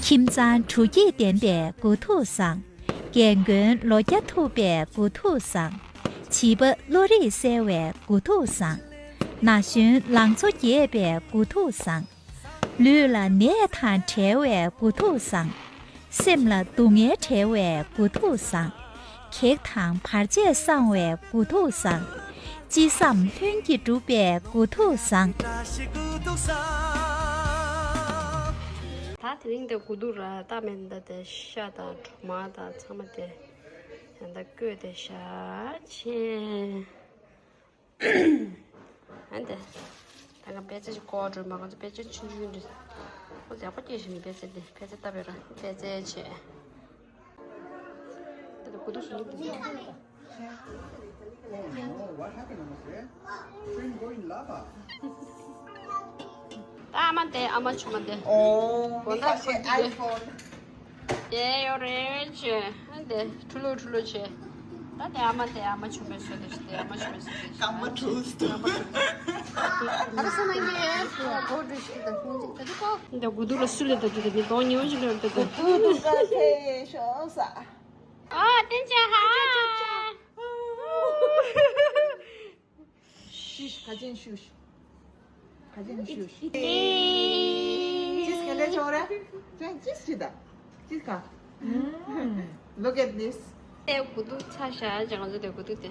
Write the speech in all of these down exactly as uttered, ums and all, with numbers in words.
ཁྱིམ་ཚང་དྲོ་སྐྱིད་ལྡན་པའི་དགུ་ཐུག་བཟང་། རྒན་རྒོན་ལོ་བརྒྱ་ཐུབ་པའི་དགུ་ཐུག་བཟང་། བྱིས་པ་བློ་རིག་གསལ་བའི་དགུ་ཐུག་བཟང་། ན་གཞོན་ལང་ཚོ་རྒྱས་པའི་དགུ་ཐུག་བཟང་། ལུས་ལ་ནད་དང་བྲལ་བའི་དགུ་ཐུག་བཟང་། སེམས་ལ་སྡུག་བསྔལ་བྲལ་བའི་དགུ་ཐུག་བཟང་། གེགས་དང་བར་ཆད་སངས་བའི་དགུ་ཐུག་བཟང་། ཅི་བསམ་ལྷུན་གྱིས་འགྲུབ་པའི་དགུ་ཐུག་བཟང་། ད་དེ་རིང་དེ་དགུ་ཐུག་ར་ད་མེད་ད་དེ་ཤ་དང་གྲོ་མ་དང་ཚང་མ་དེ་ཡང་ད་བསྐོལ་ཏེ་བཞག་བྱས། ཨ་འདི། ད་ང་པད་ཚལ་ཞིག་བཀོག་འགྲོ་མ་ང་ཚོ་པད་ཚལ་ཆུང་ཆུང་འདི། ཁོ་ཡག་པོ་སྐྱེས་བཞིན་པད་ཚལ་འདི་པད་ཚལ་བཏབ་པའི་ར་པད་ཚལ་བྱས། ད་ལྟ་དགུ་ཐུག་ཞིག་འདི། What happened, Namaste? Train going lava. ད་ཨ་མ་དེ་ཨ་མ་ཆུང་མ་དེ། ཨོ། གོ་ན་ཁོ་དེ། དེ་ཡོད་རེད་ཆེ། ཨ་དེ་ཁྲུ་ལོ་ཁྲུ་ལོ་ཆེ། ད་དེ་ཨ་མ་དེ་ཨ་མ་ཆུང་མའི་སོ་དེ་ཞིག་དེ་ཨ་མ་ཆུང་མའི་སོ་དེ་ཞིག་དེ། སྐམ་པ་ཁྲུ་སྟོ། ཨ་ས་ན་ངའི་གོ་འདྲི་ཞིག་དང་ཁོང་ཅིག་ད་དུ་གོ། འདི་དགུ་ཐུག་ལ་སུ་ལས་ད་དུ་དེ་མི་གཏོང་ཉེ་བོ་ཞིག་ལ་ད་དུ། དགུ་ཐུག་ད་ཁེ་ཤོ་ས། ཨ་བསྟན་ཆ་ཧ། ཤུ་ཤུ། ཁ་ཅན་ཤུ་ཤུ། ཁ་ཅན་ཤུ་ཤུ། ཅིས་ཁ་ལེ་ཆོ་རེ། ཅན་ཅིས་ཅི་ད། ཅིས་ཁ། Look at this. དེ་དགུ་ཐུག་ཚ་ཤ་ཅང་ཚོ་དེ་དགུ་ཐུག་དེ།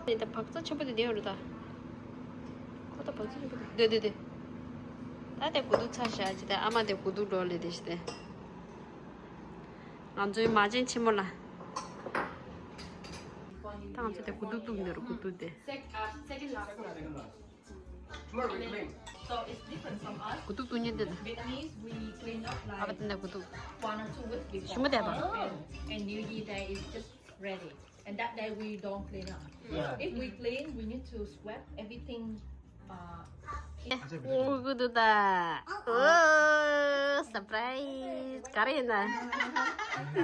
དེ་ད་བག་ཚ་ཆེན་པོ་དེ་དེ་ཡོད་རེད་ད། ཁོ་ད་བག་ཚ་ཆེན་པོ་དེ་དེ་དེ་དེ། ད་དེ་དགུ་ཐུག་ཚ་ཤ་ཅི་ད་ཨ་མ་དེ་དགུ་ཐུག་འགྲོ་ལེ་དེ་ཤི་དེ། ང་ཚོའི་མ་བྱན་ཆེན་མོ་ལ། ད་ང་ཚོ་དེ་དགུ་ཐུག་བཏུག་འདི་རུ་དགུ་ཐུག་དེ། Tomorrow we clean. So it's different from us. དགུ་ཐུག་བཏུག་ཉེན་དེ་ད། Vietnamese, we clean up ཨ་བ་དེ་འདྲ་དགུ་ཐུག་like one or two weeks before. ཞུ་མ་བསྡད་པ། And New Year Day is just ready. And that day we don't clean up. Yeah. If we clean, we need to sweep everything. ཨོ་གུ་དུ་ད། ཨོ་སར་པ་རའི་ཛི་ག་རེ་ཡིན་ན།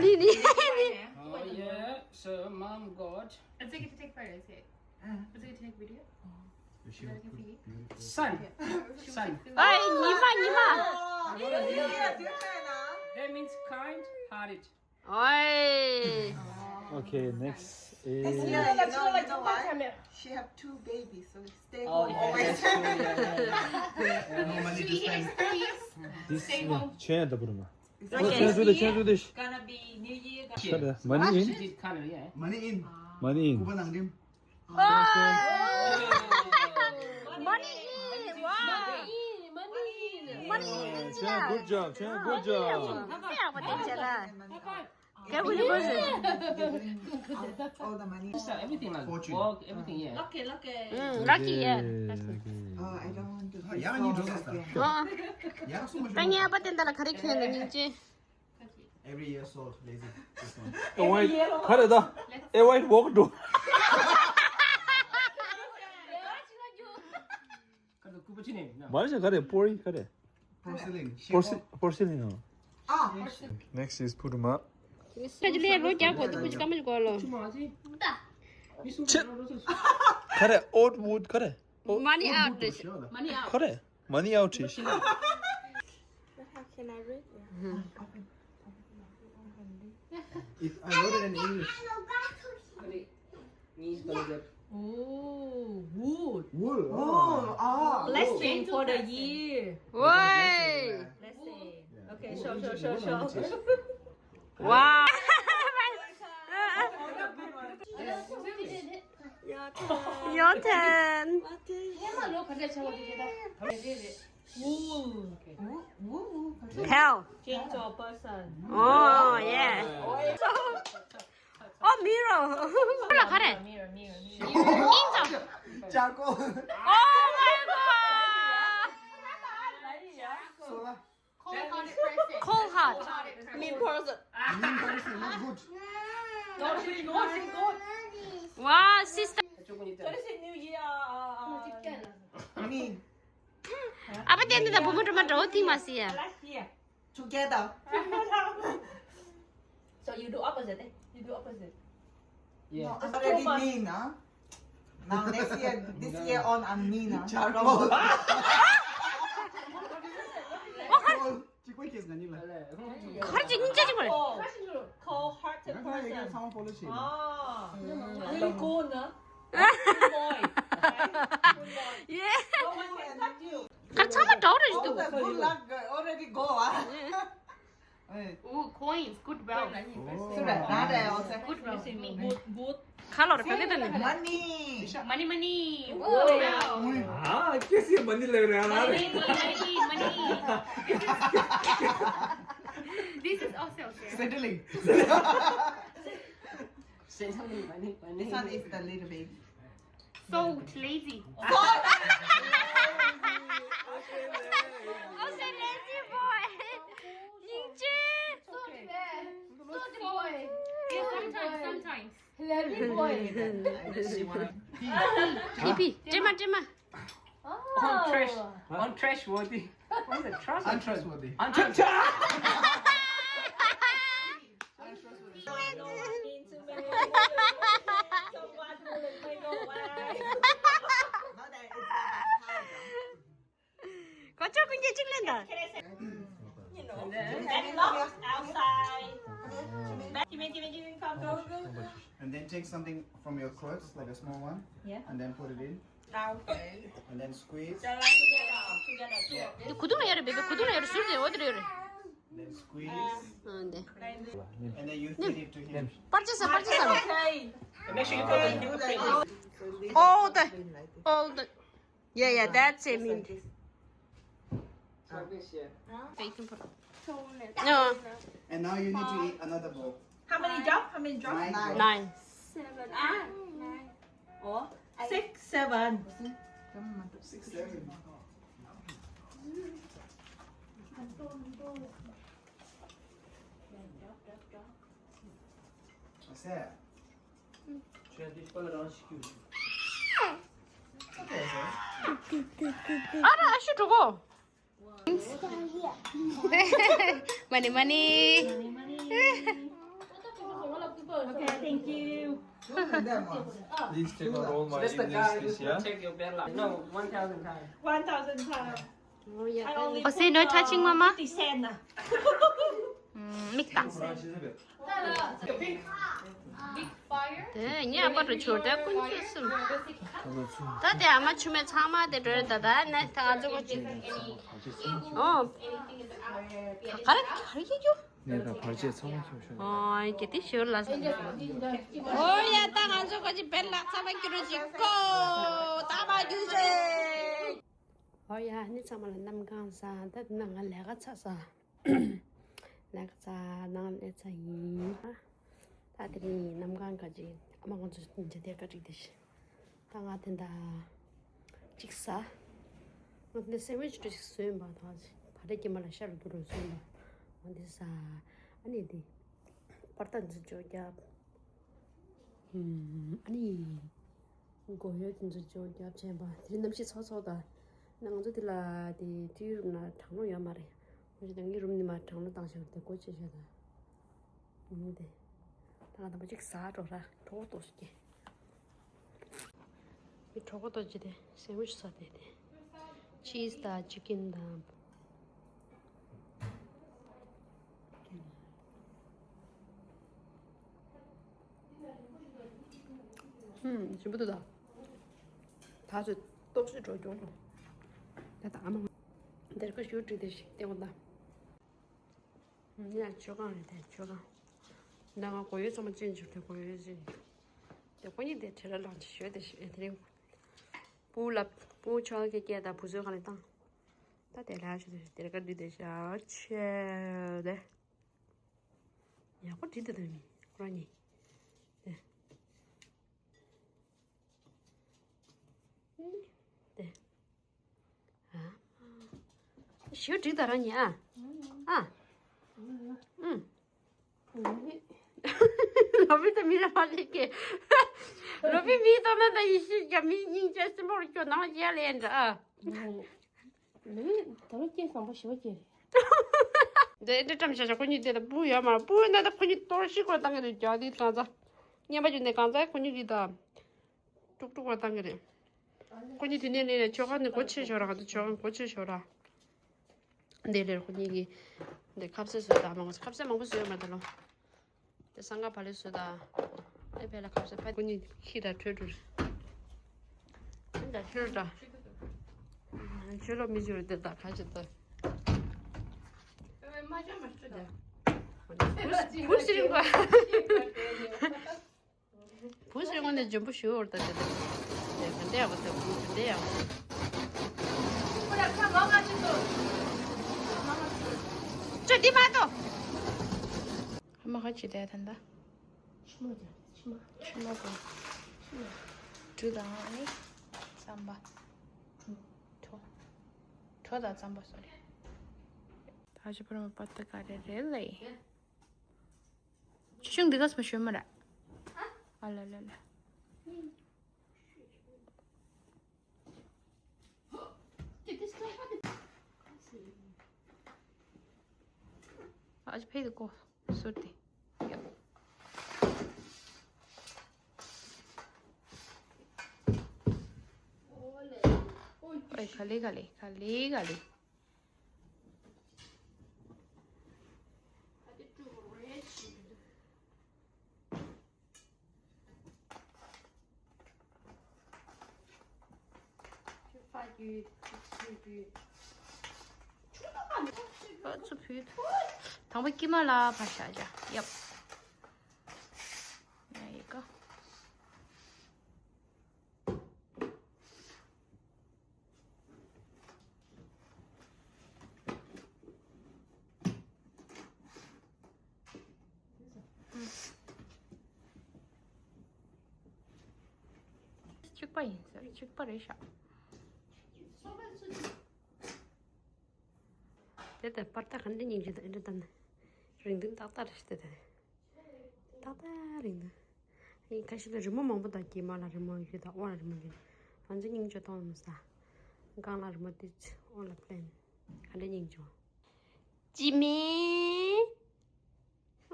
ནི་ནི་ནི། Oh yeah, so mom got. It's okay to take photos, okay? It's okay to take video. Sun. Sun. ཨོ་ཉི་མ་ཉི་མ། That means kind hearted. ཨོའི། Okay, next is. Yeah, you know, you know why? She have two babies, so stay home always. Oh, yeah, that's true. Yeah, yeah, yeah. Yeah, normally this time. This, yeah, ཆོས་ཡང་ད་བུ་རུ་མ། Okay. ཆོས་ཆོས་དེ་ཆོས་ཆོས་དེ། Gonna be New Year. ཆོས་དེ། Money in. She did color, yeah. Money in. Money in. སྐུ་པར་ནང་རིམ། Money in. Wow. Money in. Money in. Good job, good job. Good job. All the money. Everything like fortune. Work, everything, yeah. Lucky, lucky. Mm, lucky, yeah. Okay, okay. Oh, I don't want to be sold again. ཡག་ཉིན་འགྲོ་ས་ས། ཡག་སོང་མ་ད་ངའི་ཨ་ཕ་དེ་འདྲ་ལ་ག་རེ་ཁྱོད་འདི་སྙིང་རྗེ། Every year sold, lazy. This one. ཨེ་ཝའི་ག་རེ་ད། ཨེ་ཝའི་ཝོག་འགྲོ། མ་རེད་ག་རེ་པོ་རི་ག་རེ། Porcelain. Porcelain. Porcelain. Ah, porcelain. Next is ཕུ་རུ་མ། ཁ་ཅིག་ལས་རོ་རྒྱག་གོ་དུ་ཕུ་ཅིག་ཀ་མ་ཅིག་གོ་ལོ། ཆེ། ག་རེ་old wood ག་རེ། Money out. Money out. ག་རེ། Money out is. How can I read? If I wrote it in English. Oh, wood. Wool. Oh, ah. Blessing for the year. Why? Blessing. Okay, show, show, show, show. Wow. Your turn. Wool. Wool. Hell. Change of person. Oh, yeah. Oh, mirror. Mirror, mirror, mirror. Angel. Charcoal. Oh my God. Solar. Cold heart. Cold heart. Mean person. Mean person, not good. Not good, not good. Wow, sister. What is it, New Year? Me. ཨ་ཕ་དེ་འདི་ད་བུ་མོ་འགྲོ་མ་འགྲོ་ཐིག་མ་སི་ཡ། Together. So you do opposite, eh? You do opposite. Yeah. No, I'm already mean, huh? Now next year, this year on, I'm mean, huh? Charcoal. གར་ཅིག་སྙིང་རྗེ་ཅིག་པ་རེད། Cold hearted person. ཨ། Really cold ནི། Good boy. Good boy. Yeah. No one can touch you. གར་ཚང་མ་འདྲ་བོ་རེད་འདུག All the good luck already go, ah. Hey. Ooh, coins, good wealth. Good wealth. Good wealth. Good wealth. ཁ་ལོར་བོད་སྐད་དང་ནི། Money. Money, money. Wow. Ah, कैसी money लग रहा है यार? Money, money, money. This is also okay. Settling. Settling, money, money. This one is the little baby. Salt, lazy. Oh, so lazy boy. ཉིན་རྗེ། Salt boy. Salt boy. Yeah, sometimes, sometimes. Lazy boy. ཕི་ཕི། ཀྲེ་མ་ཀྲེ་མ། Oh. Untrash. Untrashworthy. What is it? Trust? Untrustworthy. Untrustworthy. Untrustworthy. གོ་ཆོག་ཀུན་གྱིས་གཅིག་ལེན་དང་། You know, that locks outside. Give me, give me, give me, come, go, go, go. And then take something from your clothes, like a small one, yeah, and then put it in. Okay. And then squeeze. Together, together, together. དེ་གུ་དུང་ལ་ཡོད་རེད། བེ་བེ་གུ་དུང་ལ་ཡོད་རེད། ཟུར་དེ་འོ་དེར་ཡོད་རེད། Then squeeze. ཨ་འདི། And then you feed it to him. པར་ཆས་ས། པར་ཆས་ས། Okay. Make sure you put the, you put the. All the, all the. Yeah, yeah, that's it. Mean. Like this. Like this, yeah. Bacon put. No. And now you need to eat another bowl. How many drop? How many drop? Nine. Nine. Seven. Ah, nine. Oh, six, seven. Six, seven. What's that? ཨ་ར་ཨ་ཤུ་འགྲོ་གོ། མ་ཎི་མ་ཎི། Okay, thank you. Please take out all my evenings this year. Take your bad luck. No, one thousand times. One thousand times. Oh, yeah. I only put, uh, fifty cent. Oh, say no touching, Mama. ཨུམ། མིག་བཏང་། དེ་ངས་ཨ་ཕ་རུ་ཆོར་ད་ཀུན་སྤྱོད་གསུམ། ད་དེ་ཨ་མ་ཆུ་མེད་ཚང་མ་དེ་འགྲོ་ད། ད་ནས་ད་ང་ཚོ་ག་ཅི། ཨོ། ག་རེ་ག་རེ་ཡིན་རྒྱུ། ངས་ད་བར་ཆད་ཚང་མ་ཁྱོད་ཤོར། ཨོ་གལ་ཏེ་ཞོར་ལ། ཨོ་ཡ། ད་ང་ཚོ་ག་ཅི་བེད་ལག་ཚང་མ་ཁྱོད་རུ་ཅིག་གོ། ད་མ་རྒྱུ་ཅིག་ཨོ་ཡ། ནི་ཚང་མ་ལ་གནམ་གང་བཟང་། ད་ན་ང་ལས་ཀ་ཚར་སོང་། ལས་ཀ་ཚར་ནང་ལས་ཚར་ཡིན། ད་དེ་རིང་གནམ་གང་ག་ཅིག་ཨ་མ་ང་ཚོ་ཉིན་ཆ་དེ་ག་ཅིག་དེ་ཤི། ད་ང་དེ་འདྲ་ཅིག་ཟ། ང་དེ་འདྲ་སེན་ཝིཆ་འདྲ་ཞིག་བཟོས་ཡིན་པ། ད་བ་རེ་སྐྱེས་མ་ལ་ཤ་རུ་དུ་རུ་བཟོས་ཡིན་པ། ང་དེ་ཟ། ཨ་ནི་དེ་པར་ད་འཛུལ་ཅོག་རྒྱབ། ཨ་ནི། སྒོ་ཡོལ་དེ་ཚོ་ཅོག་རྒྱབ་བྱས་པ། དེ་རིང་གནམ་གཤིས་ཚོགས་ཚོགས་དང་། ན་ང་ཚོ་དེ་ལ་དེ་ཊི་ཝི་རུམ་ན་གྲང་རླུང་ཡོད་མ་རེད། ང་ཚོ་དེ་ངའི་རུམ་ནས་མར་གྲང་རླུང་བཏང་བཞག་དེ་སྒོ་ཕྱེ་བཞག་ད། ཨུམ་དེ། ད་ང་དང་པོ་གཅིག་ཟ་འགྲོ་ར། གྲོད་ཁོག་ལྟོགས་སོང་ཀྱེ། མི་གྲོད་ཁོག་ལྟོགས་ཀྱི་དེ་སེན་ཝིཆ་ཟ་དེ་དེ། ཆིས་དང་ཅི་ཀིན་དང་། ཧུམ། ཞིམ་པོ་འདུག་ད། ད་ཚོད་ལྟོགས་ཤི་འགྲོ་མྱོང་། ད་ད་ཨ་མ། འདིར་ཁ་ཞུ་བྲིས་ཏེ་ཞིག་སྟེང་འོ་ད། འདི་ཡང་མཆོད་ཁང་རེད་དེ། མཆོད་ཁང་། ད་ང་སྒོ་ཡོལ་ཚང་མ་ཕྱིན་བྱུང་དེ། སྒོ་ཡོལ་ཕྱིན། དེ་ཁོ་གཉིས་དེ་བྲེལ་བ་ལངས་ཏེ་ཞོལ་དེ་ཞིག་དེ་རིང་། སྤུ་ལ་སྤུ་ཆོག་གི་སྐད་དང་བུ་ཚོའི་སྒང་ལ་བཏང་། ད་དེ་ལ་ཞུ་དེ་དེར་ཀ་འདི་དེ་ཤ་ཆེ་དེ། ཡག་པོ་བྲིས་འདུག་ད་མི་ཁོ་རང་གཉིས་དེ། དེ། ཨ། ཞུ་བྲིས་ད་རང་གཉིས་ཨ། ཨ། ཨུམ། ལོ་བི་ད་མི་ར་མ་ལེགས་ཀྱི། ལོ་བི་མི་ཏོ་ན་ད་ཡི་ཤི་ཀྱ་མི་སྙིང་རྗེ་སྲིན་པོར་སྐྱོ་ནང་རྒྱལ་ལེན་འདྲ་ཨ། ལོ་བི་ད་རུང་སྐྱེས་བཟང་པོ་ཞི་བ་སྐྱེས་རེད། འདི་འདྲ་བཀྲམ་བཞག་བཞག་ཁོ་གཉིས་དེ་ད་སྤུ་ཡོད་མ་རེད། སྤུ་ཡོད་ན་ད་ཁོ་གཉིས་གཏོར་ཤི་ཁོ་བཏང་གི་རེད། རྒྱ་དེ་གང་ཚ། ངན་པ་རྒྱུ་འདི་གང་ཚ་ཁོ་གཉིས་ཀྱིས་ད། དཀྲུག་དཀྲུག་པ་བཏང་གི་རེད། ཁོ་གཉིས་དེ་ནས་ནས་ཆོ་ག་ནས་སྒོ་ཕྱེ་ཤོག་ར། ང་ཚོ་ཆོ་ག་སྒོ་ཕྱེ་ཤོག་ར། འདི་ལས་ཁོ་གཉིས་ཀྱིས་འདི་ཁ་ཟས་བཟོས་དང་མང་ཁ་ཟས་མང་པོ་བཟོས་ཡོད་མ་རེད་ད་ལོ། དེ་སང་ག་བ་ལེ་བཟོས་དང་། ཨེ་ཕེ་ལ་ཁ་ཟས་ཕ་ཁོ་གཉིས་ཁྱི་ར་ཁྲོད་འགྲོ་རེད། འདི་ཁྱོད་ར། ཁྱོད་ལོ་མི་བཟོས་རེད་དེ་ད་ཁ་ཟས་ད། བུ་སི་རིང་པ། བུ་སི་རིང་པ་ནས་འཇོན་པོ་ཞུ་བར་ད་དེ་དེ་ག་འདྲ་ཡག་པོ་དེ་བུ་ག་འདྲ་ཡག་པོ། ཅོ་འདི་མ་གཏོགས། ཨ་མ་ཁ་ཅི་བསྡད་ད་ད། ཕྱི་མ་ཅན་ཕྱི་མ། ཕྱི་མ་གོ། ཕྱི་མ། གྲུ་དང་ཨ་ནི་རྩམ་པ། གྲུ། གྲོ། གྲོ་དང་རྩམ་པ་སོ་རེད། ད་ཅི་པར་མ་པ་ཏ་ག་རེ་རེད་ལེ། ཆུང་འདི་ག་སྨ་ཤོད་མ་ར། ཨ་ལ་ལ་ལ། ཨ་ཕེ་དེ་ཀོ་སུར་དེ། ཡ། ཨོ་ག་ལེ་ག་ལེ་ག་ལེ་ག་ལེ། ཨ་ཚོ་བུད། དང་པོ་དཀྱིལ་མ་ལ་ཕར་བཞག་བྱ། ཡབ། ཡ་ཡི་ཀ། གཅིག་པ་ཡིན་ཟེར། གཅིག་པ་རེད་ཤག། དེ་ལྟར་པར་ཏ་ག་འདྲ་སྙིང་རྗེ་དང་ཨེ་འདྲ་དང་། རིང་ཐུང་ཏག་ཏག་རེད་ཤག་དེ་ལྟར། ཏག་ཏག་རིང་དུ། ཨེ་ཁ་ཤས་ལ་རི་མོ་མང་པོ་དང་། སྐྱེས་མ་ལ་རི་མོ་ཡོད་དང་། དབང་ལ་རི་མོ་ཡོད། ང་ཚོ་སྙིང་རྗེ་གཏོང་མི་ས། སྒང་ལ་རི་མོ་ཏིས། དབང་ལ་པླེན། ག་འདྲ་སྙིང་རྗེ། ཅི་མི།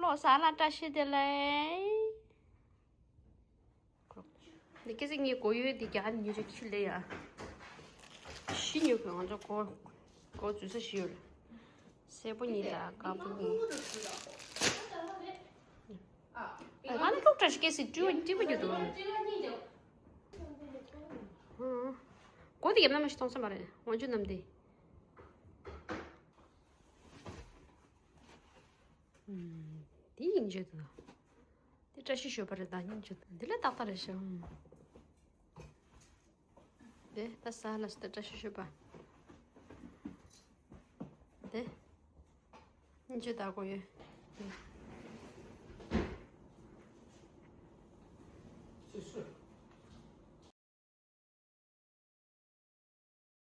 ལོ་ས་ལ་བཀྲ་ཤིས་བདེ་ལེགས། འདི་སྐད་ཆ་ངས་གོ་ཡོད་དེ་རྒྱ་ནི་ཉོ་ཆ་ཁྱི་ལེ་ཡ། ཤི་ཉོ་གི་ང་ཚོ་གོ་གོ་འཛུལ་ས་ཤི་ཡོད་རེད། སེར་པོ་གཉིས་དང་དཀར་པོ་གཉིས། ཨ་ང་ནི་ལུག་འདྲ་ཞིག་སྐད་སྲིད་སྤྲུལ་བ་སྤྲུལ་བ་ཉོ་འདུག་ཧུང་། གོ་དེ་ཡབ་ན་མ་ཤི་གཏོང་ས་མ་རེད། དབང་ཆུ་ནམ་དེ། ཨུམ། དེ་སྙིང་རྗེ་འདུག་དེ་བཀྲ་ཤིས་ཞོལ་པ་རེད་ད། སྙིང་རྗེ་འདུག་འདི་ལས་ཏག་ཏག་རེད་ཤག། ཨུམ། དེ་ད་ས་ལ་སྟེ་བཀྲ་ཤིས་ཞོལ་པ། དེ། སྙིང་རྗེ་ད་གོ་ཡོད།